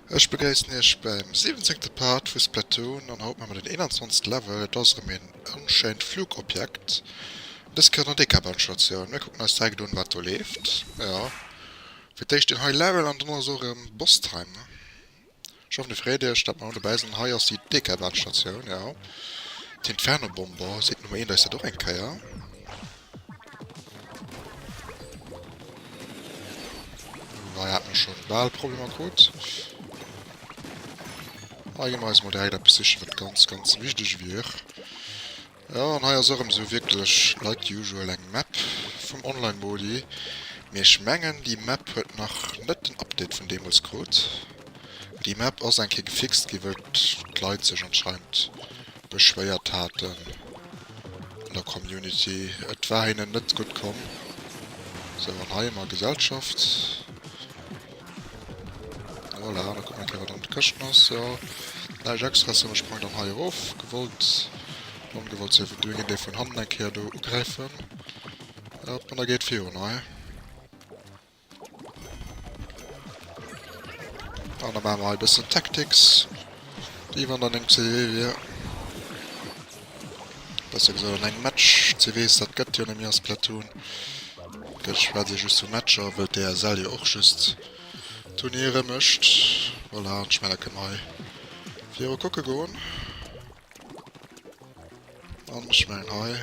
Ech begréissen iech beim 17. Part vu Splatoon an haut maache mer den 21. Level. Et ass erëm een onschéint Flugobjekt, dës Kéier an der Dekabahnstatioun. Mir kucken eis direkt un wat do leeft. Jo, fir d'éischt deen hei Level an dann ass och erëm Boss Time. Ech hoffen dir freet iech dat mer elo dobäi sinn. Hei ass déi Dekabahnstatioun, jo, d'Inferno Bomber seet Nummer 1 eis dat och eng Kéier. Hei hat mer schon bal Problemer krut. Hei gi mer eis mol direkt eppes sichen, wat ganz, ganz wichteg wier. Jo, an hei ass och erëm esou wierklech like usual eng Map vum Online-Modi. Mee ech mengen, déi Map huet nach net den Update vun deemools krut. Déi Map ass eng Kéier gefixt gi wëll d'Leit sech anscheinend beschwéiert haten an der Community. Et war hinnen net gutt komm. Sou, an hei hu mer Gesellschaft. Voilà, da kucke mer eng Kéier wat an de Këschten ass. Jo, näischt extra. Sou, mer sprangen dann hei erof. Gewollt, ongewollt, sou, do ginn déi vun hannen eng Kéier do ugräifen. Hop, an da geet virun hei. An da maache mer hei e bëssen Tactics, wéi wann an engem CW wier. Besser gesot an engem Match. CWs, dat gëtt jo net méi a Splatoon. Gëtt schwätzt ee just vu Matcher, wëll d'ESL jo och just Turniere mécht. Voilà, an ech mengen, da kënne mer hei viru kucke goen. An ech mengen hei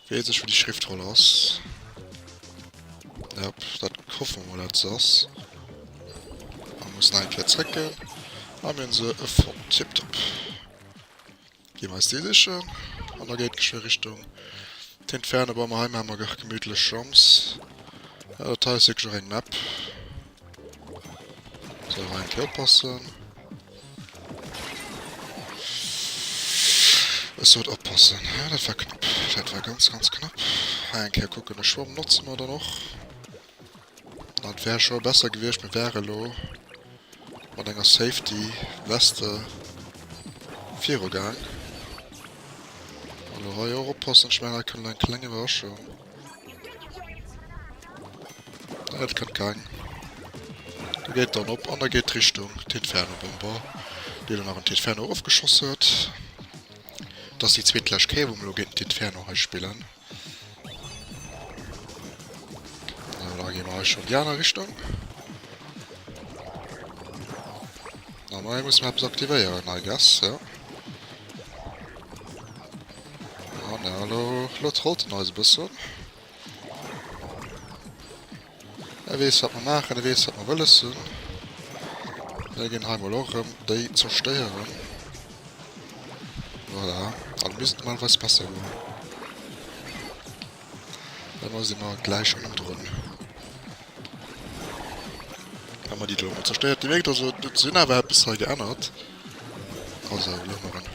weess ech wou déi Schriftroll ass. Jop, dat hoffe mer mol dat se ass. Mer mussen nach eng Kéier zréckgoen a mir hunn se fonnt. Tiptop. Gi mer eis déi sichen an da geet geschwë Richtung d'Inferno. Bon, ma hei maache mer gemütlech Jumps. Ja, dat hei ass wierklech och eng Map. Sou, hei eng Kéier oppassen. Ech sot oppassen. Ja, dat war knapp. Dat war ganz, ganz knapp. Hei eng Kéier kucken, de Schwamm notze mer dann och. Dat wär scho besser gewiescht, mir wäre lo mat enger Safety Weste virugaang. An lo hei och oppassen, ech mengen hei kënnt eng kleng Iwwerraschung. Et kënnt keng. Do geet dann op an da geet Richtung d'Inferno-Bomber, déi elo nach en d'Inferno erofgeschoss huet. Et ass déi zweet lescht Kéier, wou mer elo géint d'Inferno hei spillen. Sou, da gi mer hei schonn déi aner Richtung. An hei musse mer eppes aktivéieren, I guess, jo. An ja, elo, elo trollt en eis e bëssen. E weess wat mer maachen, e weess wat mer wëlles hunn. Mir ginn hei mol och erëm déi zerstéieren. Voilà, an misst normalerweis besser goen. Ëmmer si mer gläich ënnendrun. Wa mer déi do emol zerstéiert. Dir mierkt also, et sinn awer eppes hei geännert. Also, elo hu mer en.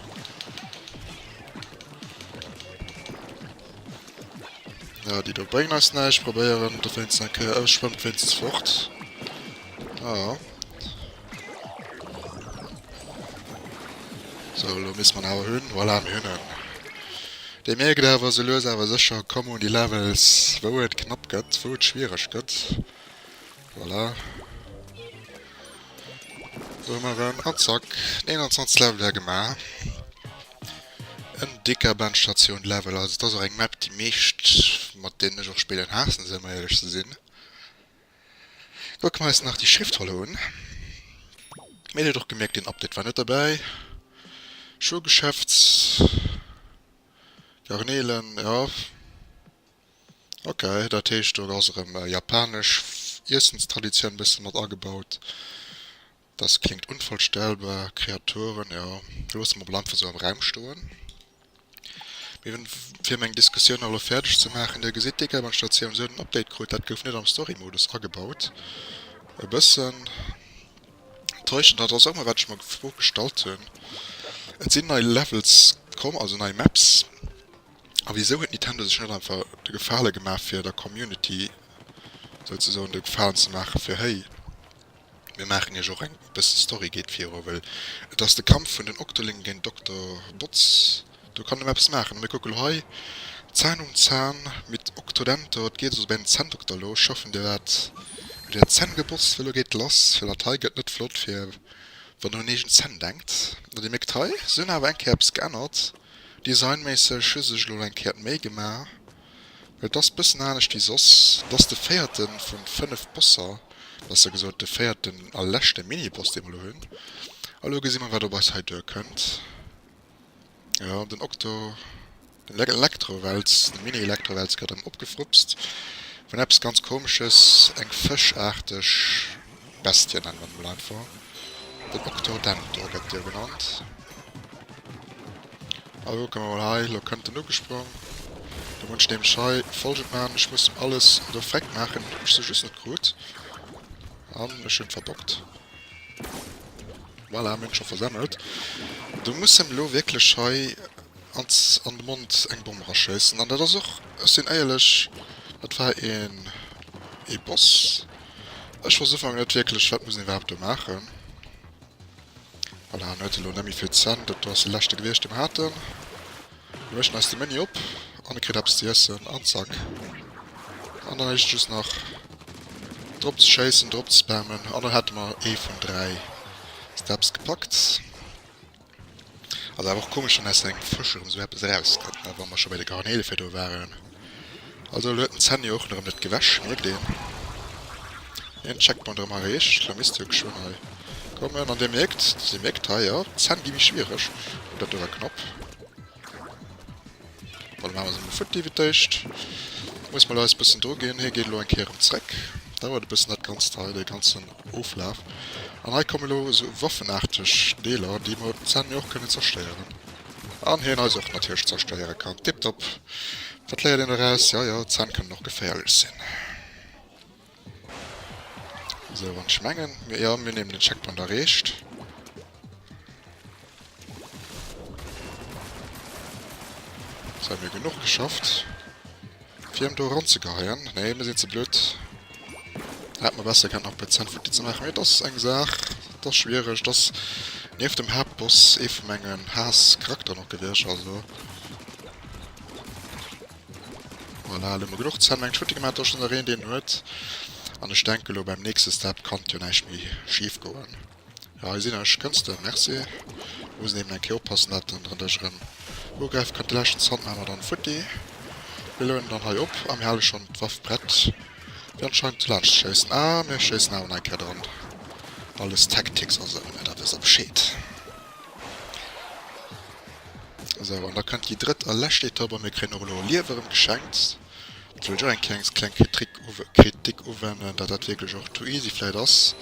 Ja, déi do bréngen eis näischt. Probéieren do wéinstens eng Kéier. E schwëmmt wéinstens fort. Ah. So, elo misst mer en awer hunn. Voilà, mir hunn en. Dir mierkt awer, sou lues awer sécher kommen déi Levels, wou et knapp gëtt, wou et schwiereg gëtt. Voilà. Do hu mer en. An zack, den 21. Level wär gemaach. En Dekaban-Station Level. Also et ass och eng Map, déi meescht mat deenen ech och spillen haassen, se ëmmer éierlech ze sinn. Kucke mer eis nach déi Schriftrolle un. Mee dir hutt och gemierkt, deen Update war net derbäi. Schuhgeschäft, Garnelen, jo. Ok, dat heescht do ass erëm japanesch Iessenstraditioun bëssen mat agebaut. Das klingt unvollstellbar. Kreaturen, jo, loosse mer mol einfach sou am Raum stoen. Mee fir meng Diskussioun nach elo fäerdeg ze maachen, Dir gesitt, d'Dekaban-Statioun, se huet en Update krut, dat gouf net am Story-Modus agebaut. E bëssen enttäuschend, dat ass och emol wat ech mer Fro gestallt hunn. Et sinn nei Levels komm, also nei Maps. A wisou huet Nintendo sech net einfach de Gefale gemaach fir der Community souzesoen de Gefalen ze maachen fir hey mir maachen iech och eng bëssen Story geet viru well et ass de Kampf vun den Octoling géint Dokter Botz do kann een eppes maachen. A mir kucke lo hei Zahn um Zahn mit Octodento et geet also bei den Zänndokter lo ech hoffen dir waart. Hutt Är Zänn gebotzt, well elo geet lass, well dat hei gëtt net flott fir wann der un eegen Zänn denkt. An Dir mierkt hei, se hunn awer eng Kéier eppes geännert, designméisseg hu se sech elo eng Kéier d'Méi gemaach, well et ass bëssen anescht wéi soss. Et ass de véierte vun 5 Bosser, besser gesot de véierten a leschte Mini-Boss dee mer elo hunn. A elo gesi mer wat op eis hei duerkënnt. Jo, den Okto, den Elektrowels, den Mini-Elektrowels gëtt erëm opgefrupst vun eppes ganz komesches, eng fëschaarteg Bestie nennen mer en mol einfach. Den Octodentor gëtt jo genannt. A lo kucke mer mol hei, lo kënnt en ugesprong. Do muss ech nämlech hei folgend maachen, ech muss alles do freck maachen, hunn ech se just net krut. An ech hunn verbockt. Voilà, mir hunn scho versemmelt. Du muss em elo wierklech hei ans an de Mond eng Bomm eraschéissen. An dat ass och, ech sinn éierlech, dat war een ee Boss. Ech wosst Ufank net wierklech, wat muss een iwwerhaapt do maachen. Voilà, en huet elo net méi vill Zänn. Dat do ass de leschte gewiescht, dee mer haten. Mir méchen eis de Menu op an e kritt eppes ze iessen an zack. An dann heescht et just nach drop ze schéissen, drop ze spammen an dann hätte mer ee vun 3 Steps gepackt. Ass awer och komesch wann aus engem Fësch erëm esou eppes erauskënnt, ne, wa mer scho bei de Garnele virdu waren. Also elo huet den Zänn jo och erëm net gewäsch, mierkt een. Een Checkpoint erëm erreecht. Elo misst jo geschwënn hei kommen an dir mierkt, dir mierkt hei, jo, d'Zänn gi méi schwiereg. Oh, dat do war knapp. Bon, da maache mer se emol futti fir d'éischt. Muss mer eis bëssen dru ginn. Hie geet elo eng Kéier erëm zréck. Dauert e bëssen dat Ganzt hei, dee ganzen Oflaf. An hei kommen elo esou waffenaarteg Deeler, déi mer d'Zänn jo och kënnen zerstéieren. An hien eis och natierlech zerstéiere kann. Tiptop. Wat léiert een doraus? Jo, jo, d'Zänn kënnen och geféierlech sinn. Esou, an ech mengen, jo, mir hunn eben den Checkpoint erreecht. Sou, mir hu genuch geschafft, fir em do eranzegeheien. Nee, mir sinn ze blöd. Hätt mer besser kënnen nach e puer Zänn futti ze maachen. Mee et ass eng Saach, et ass schwiereg. Et ass nieft dem Haaptboss ee vu mengen Haass-Charakteren och gewiescht. Also. Voilà, elo hu mer genuch Zänn mengt futti gemaach. Do ass schonn nach een, deen huet. An ech denke elo beim nächste Step kann et jo näischt méi schif goen. Jo, hei sinn ech. Kënns de? Merci. Muss een eben eng Kéier oppassen, dat en dech erëm ugräift kann. De leschten Zant maache mer dann futti. Mir lueden dann hei op a mir hale schonn d'Waff prett, fir anscheinend laanscht ze schéissen. Ah, mir schéissen awer nach eng Kéier dran. Alles Tactics a sou, ne, da wësst der Bescheed. Sou, an da kënnt déi drëtt a lescht Etapp a mir kréien och elo e Liewe erëm geschenkt. Do wëll ech och eng kleng kleng Kritik Kritik uwenden, dat dat wierklech och too easy vläit ass.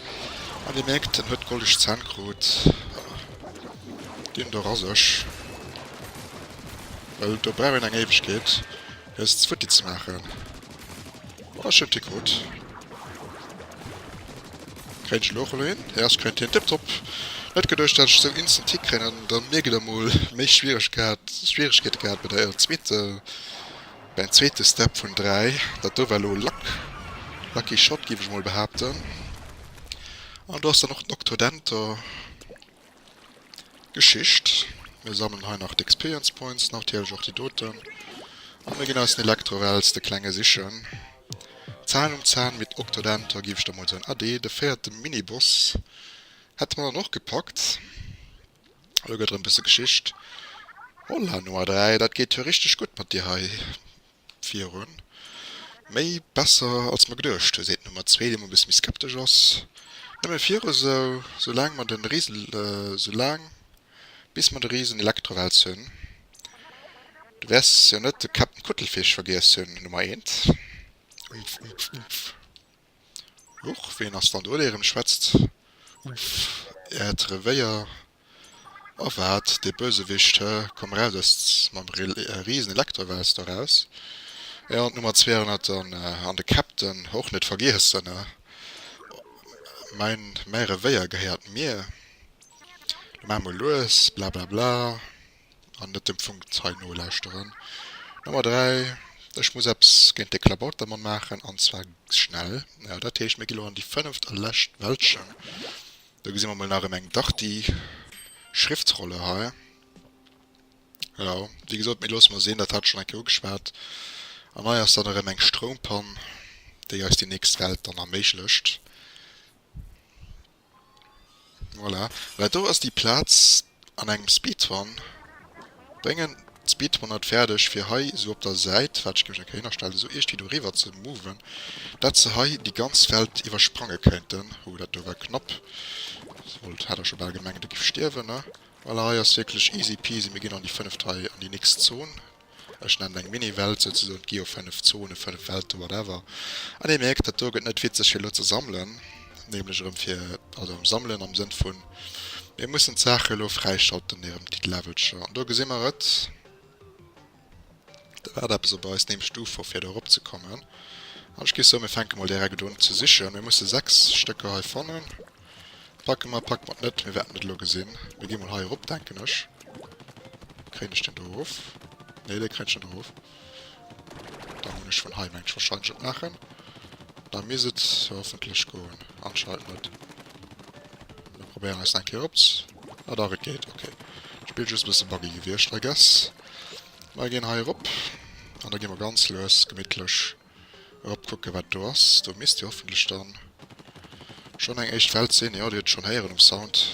An Dir mierkt, en huet golleg Zänn krut. Déi hunn do raseg. Well do brauch een eng Éiwegkeet, fir se futti ze maachen. Oh, ech hunn d'Hi krut. Kréien ech elo och elo hin? Ja, ech kréien d'Hien tiptop. Net geduecht, dat ech esou instant hikréien. An da mierkt Der emol méi Schwiereg gehat, Schwieregkeete gehat bei der zweete. Mäin zweete Step vun 3, dat do war elo Luck, lucky shot giff ech mol behaapten. An do ass dann och den Octodentor Geschicht. Mir sammelen hei nach d'Experience Points, natierlech och déi doten. A mir ginn eis den Elektrowels, de klenge sichen. Zahn um Zahn mit Octodentor giff ech da mol soen. Ade, de véierte Miniboss hätte mer dann och gepackt. Elo gëtt erëm bësse Geschicht. Holla Nummer 3, dat geet jo richteg gutt mat dir hei virun. Méi besser als mer geduecht hu, seet Nummer 2, dee mol e bësse méi skeptesch ass. Nëmme viru sou, soulaang mer den Risen, soulaang bis mer de Risen Elektrowels hunn. Du wäers jo net de Captain Cuttlefish vergiess hunn, Nummer 1. Umpf, umpf, umpf. Huch, ween ass dann do, dee erëm schwätzt? Uff, äert Revéier. A wat, dee Bösewicht, hë? Komm eraus aus mam Risen-Elektrowels do raus. Jo, an d'Nummer 200 an, an de Captain och net vergiessen, hë? Mäin, mäi Revéier gehéiert mir. Lo maach mol lues, blablabla. An net dem Funk hei nolauschteren. Nummer 3, Ech muss eppes géint de Klabautermann maachen, an zwar schnell. Jo, dat heescht, mir gi lo an déi fënneft a lescht Wäldchen. Do gesi mer mol nach erëm eng Darty Schriftrolle hei. Jo, wéi gesot, mee loosse mer sinn, dat hat ech schonn eng Kéier ugeschwat. An hei ass dann erëm eng Stroumpann, déi eis déi nächst Welt dann erméiglecht. Voilà. Well do ass déi Plaz an engem Speedrun. Bréngen d'Speedrunner et fäerdeg fir hei esou op der Säit, wat ech géif mech eng Kéier hinnerstellen, esou iergdwéi doriwwer ze moven, dat se hei déi ganz Welt iwwersprange kéinten. Hu, dat do war knapp. Sollt, hat der scho bal gemengt, e giff stierwen, ne? Voilà, hei ass wierklech easy peasy, mir ginn an déi fënneft hei, an déi nächst Zon. Ech nennen eng Mini-Welt souzesoen, et gi jo 5 Zonen, 5 Welten, whatever. An dir mierkt, dat do gëtt net witzeg fir elo ze sammelen, nämlech erëm fir, also erëm sammelen am Sënn vun, mir mussen d'Saache elo fräischalten, erëm déi Levelcher. An do gesi mer et, do waart eppes op eis, nämlech d'UFO fir do eropzekommen. An ech géif soen, mir fänke mol direkt un ze sichen. Mir musse 6 Stécker hei fannen. Packe mer, packe mer et net, mir wäerten et elo gesinn. Mir gi mol hei erop, denken ech. Kréien ech den do erof? Nee, dee kréien ech net erof. Da muss ech vun hei, mengen ech, wahrscheinlech et maachen. Da misst et hoffentlech goen. Anscheinend net. Mir probéieren eis nach eng Kéier erop. Ah dach, et geet. Okay. D'Spill just e bësse buggy gewiescht, I guess. Mer ginn hei erop an da gi mer ganz lues, gemittlech Erop kucken wat do ass. Do misst jo hoffentlech dann schon eng éischt Welt sinn. Jo, dir hutt et schon héieren um Sound.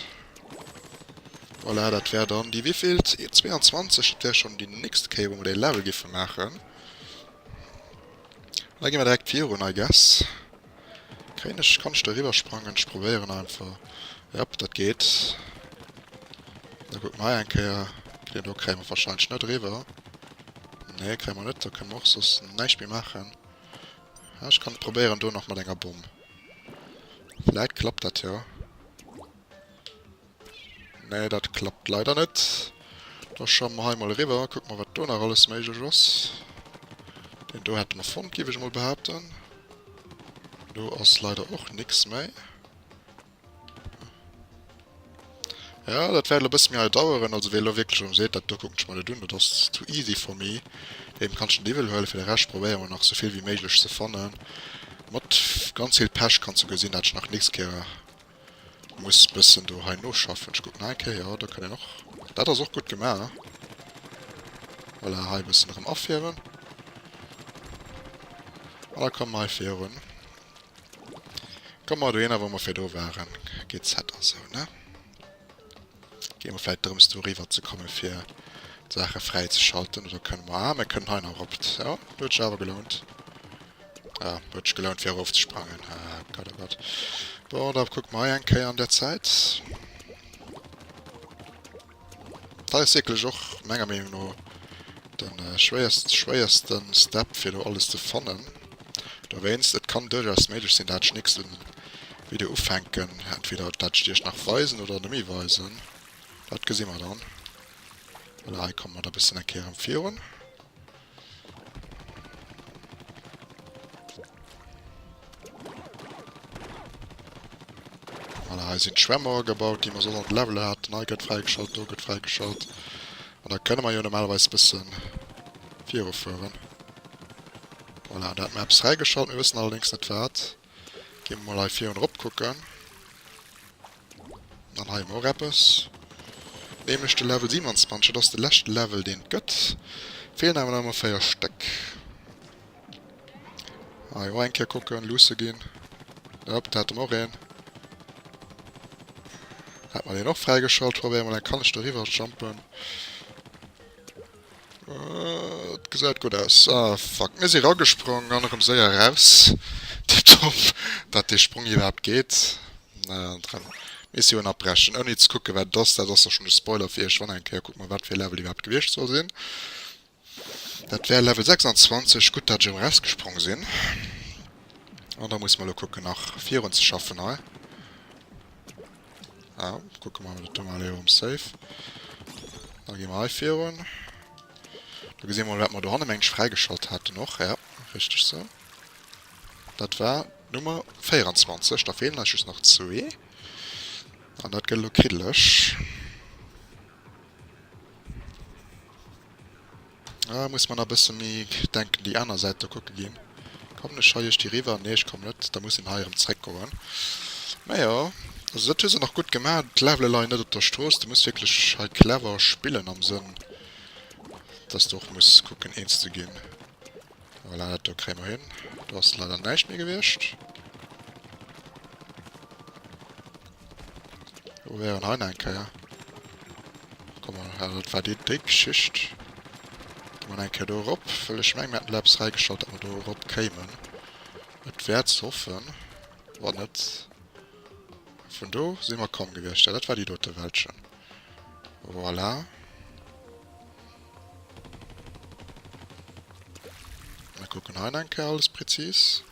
Voilà, dat wär dann déi wéivillt? 22. Dat wär schon déi nächst Kéier wou mer dee Level giffe maachen. An da gi mer direkt virun, I guess. Kréien ech, kann ech do eriwwer sprangen? Ech probéieren einfach. Jop, dat geet. Da kucke mer hei eng Kéier. Deen do kréie mer wahrscheinlech net eriwwer. Nee, kréie mer net. Da kënne mer och soss näischt méi maachen. Ja, ech kann et probéieren do nach mat enger Bomm. Vläit klappt dat jo. Nee, dat klappt leider net. Da schaue mer hei mol eriwwer. Kucke mer, wat do nach alles méiglech ass. Deen do hätte mer fonnt, géif ech emol behaapten. Do ass leider och nix méi. Ja, dat wäert elo e bësse méi hei daueren. Also wee elo wierklech erëm seet, dat do kucken ech mer net un, dat ass too easy for me, deem kann ech net iwwel huelen. Fir de Rescht probéiere mer nach esou vill wéi méiglech ze fannen. Mat ganz vill Pech kann et souguer sinn, dat ech nach nächst Kéier muss bëssen do hei noschaffen. Ech kucken nach eng Kéier, jo, do kann een och, dat ass och gutt gemaach. Voilà, hei e bëssen erëm afierwen. An da komme mer hei virun. Komme mer dohinner, wou mer virdu waren. GZ a sou, ne? Geet mer vläit drëms, do eriwwer ze kommen, fir d'Saache fräizeschalten. Oder kënne mer... Ah, mir kënnen hei nach erop. Jo, huet sech awer gelount. Ah, huet sech gelount, fir erofzesprangen. Ah, Gott, oh Gott. Bon, da kucke mer hei eng Kéier an der Zäit. Hei ass wierklech och menger Meenung no de schwéiersten Step fir do alles ze fannen. Dowéinst, et kann duerchaus méiglech sinn dat ech nächsten Video ufänken, entweder dat ech iech nach weisen oder nemmi weisen, dat gesi mer dann. Voilà, hei komme mer da bëssen eng Kéier erëm virun. Voilà, hei sinn d'Schwämmer agebaut, déi mer soss an de Level haten. Hei gëtt fräigeschalt, do gëtt fräigeschalt. An da kënne mer jo normalerweis bësse virufueren. Voilà, da hat mer eppes fräigeschalt, mir wëssen allerdéngs net wat. Gi mer mol hei virun erop kucken. Dann hei hu mer och eppes. Nämlech de Level 27, dat ass de leschte Level, deen et gëtt. Feelen awer nach ëmmer 4 Stéck. Hei och eng Kéier kucken, luusse ginn. Hopp, do hate mer och een. Hat mer deen och fräigeschalt. Probéiere mol eng, kann ech doriwwer jumpen? Et gesäit gutt aus. Ah, fuck, mir si ragesprong an erëm séier eraus. Tiptop, dat dee Sprong iwwerhaapt geet. Naja, dran Missioun abbrechen, ouni ze kucken, wat et ass. Dat ass da schonn de Spoiler fir iech, wann eng Kéier. Kuckt mol, wat fir e Level iwwerhaapt gewiescht soll sinn. Dat wär Level 26. Gutt dat ech erëm erausgesprong sinn. An da musse mer elo kucken nach virun ze schaffen hei. Ah, kucke mer dat do mol elo erëm safe. Da gi mer hei virun. Da gesi mer mol wat mer dohanne mengen ech fräigeschalt haten och. Ja, richteg sou. Dat war d'Nummer 24. Da feelen eis just nach zwee. An dat gëtt elo kriddeleg. Ah, muss man nach bësse méi denken, déi aner Säit do kucke ginn. Kommen ech hei iergdi riwwer? Nee, ech kommen net. Da muss een hei erëm zréckgoen. Mä jo, also dat hu se nach gutt gemaach. D'Levele leien net op der Strooss. Du muss wierklech hei clever spillen am Sënn, dass du och muss kucken eens ze ginn. Voilà, dat do kréie mer hin. Do ass leider näischt méi gewiescht. Mir probéieren hei nach eng Kéier. Komm mal, ja, dat war déi déck Geschicht. Gi mer nach eng Kéier do erop, well ech mengen, mir hätten elo eppes fräigeschalt, datt mer do erop kéimen. Et wär ze hoffen, wann net. Vun do si mer komm gewiescht. Ja, dat war déi dote Wäldchen. Voilà. Mir kucken hei nach eng Kéier alles präzis.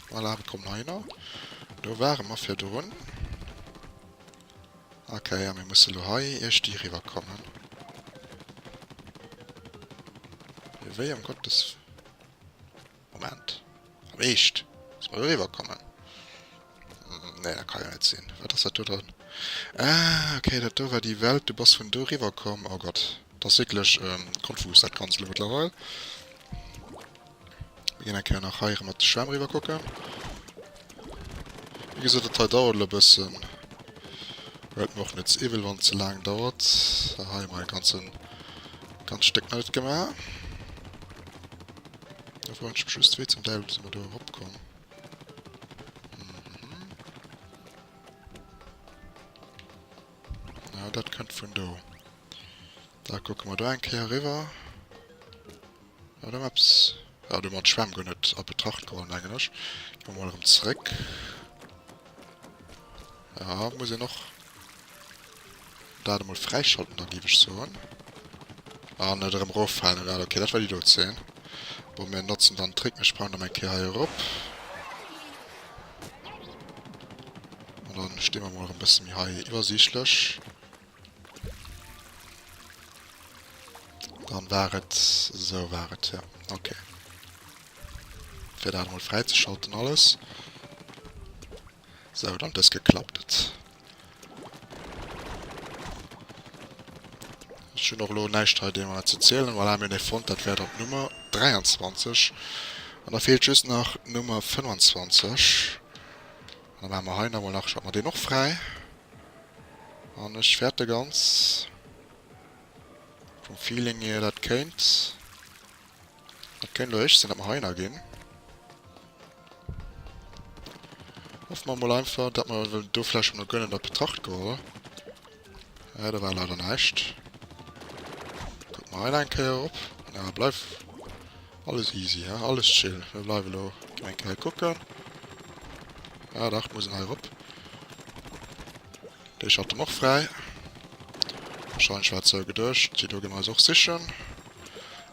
Voilà, mir kommen heihinner. Do ware mer virdrun. Okay, a mir musse lo hei iergdi riwwer kommen. Mee wéi ëm Gottes... Moment. Am Eescht? Musse mer do riwwer kommen? Nee, dat ka jo net sinn. Wat ass dat do dann? Ah, okay, dat do war déi Welt. Du bass vun do riwwer komm. Oh Gott, dat ass wierklech konfus, dat Ganzt elo mëttlerweil. Mir ginn eng Kéier nach hei erëm mat de Schwämm riwwer kucken. Wéi gesot, dat hei dauert elo e bëssen. Huelt mer och net ze iwwel, wann et ze laang dauert. Hei hu mer e ganzen, ganz Stéck nach net gemaach. Da froen ech mech just, wéi zum Däiwel si mer do eropkomm? Mhm. Ja, dat kënnt vun do. Da kucke mer do eng Kéier eriwwer. Ja, do eppes. Ja, do mat Schwämm guer net a Betracht geholl, mengen ech. Gi mer mol erëm zréck. Ja, muss een och dat emol fräischalten, da géif ech soen. An net erëm eroffalen. Ja, okay, dat war déi do Zeen. Bon, mir notzen dann den Trick, mir sprangen dann eng Kéier hei erop. An dann sti mer mol erëm e bësse méi hei iwwersiichtlech. Dann war et, esou war et, ja, okay. Fir dat emol fräizeschalten alles. Sou, dann dës geklappt et. Ech hunn och elo näischt hei deemer ze zielen. Voilà, mir hunn ee fonnt, dat wär dann d'Nummer 23. An da feelt just nach d'Nummer 25. An da maache mer hei nach emol nach, schalte mer deen och fräi. An ech fäerte ganz vum Feeling hier, dat kéint, dat kéint elo héich sinn, dat mer heihinner ginn. Hoffe mer mol einfach, dat mer do vläicht mol guer net a Betracht geholl. Ja, do war leider näischt. Kucke mer hei nach eng Kéier erop. Na, bleif. Alles easy, he? Alles chill. Mir bleiwe lo eng Kéier kucken. Ah, dach, muss en hei erop. Déi schalte mer och fräi. Wahrscheinlech war et sou geduecht. Déi do gi mer eis och sichen.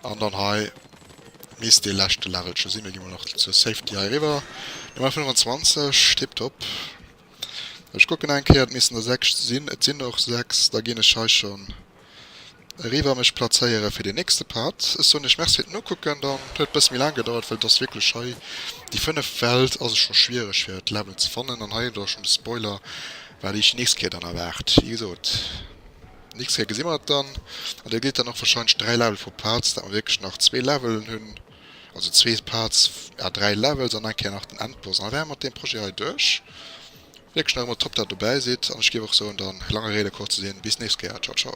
An dann hei misst dee leschte Levelche sinn. Mir gi mol nach zur Safety hei eriwwer. Nummer 25, tiptop. Ech kucken eng Kéier, et missten der 6 sinn. Et sinn och 6. Da ginn ech hei schonn eriwwer mech plazéiere fir den nächste Part. Ech soen iech Merci fir d'Nokucken dann. Et huet bësse méi laang gedauert, well et ass wierklech hei déi 5 Welt ass et scho schwiereg fir d'Level ze fannen an hei hutt der och schonn de Spoiler wat iech déi nächst Kéier dann erwaart. Wéi gesot, nächst Kéier gesi mer et dann an dir gesitt dann och wahrscheinlech 3 Level pro Parts, dat mer wierklech nach zwee Levelen hunn, also zwee Parts, ja 3 Levels an eng Kéier nach den Endboss an da wäre mer mat deem Projet hei duerch. Wierklech nach ëmmer top dat der dobäi sidd an ech géif och soen dann, lange Rede kurzer Sinn, bis nächst Kéier, ciao ciao.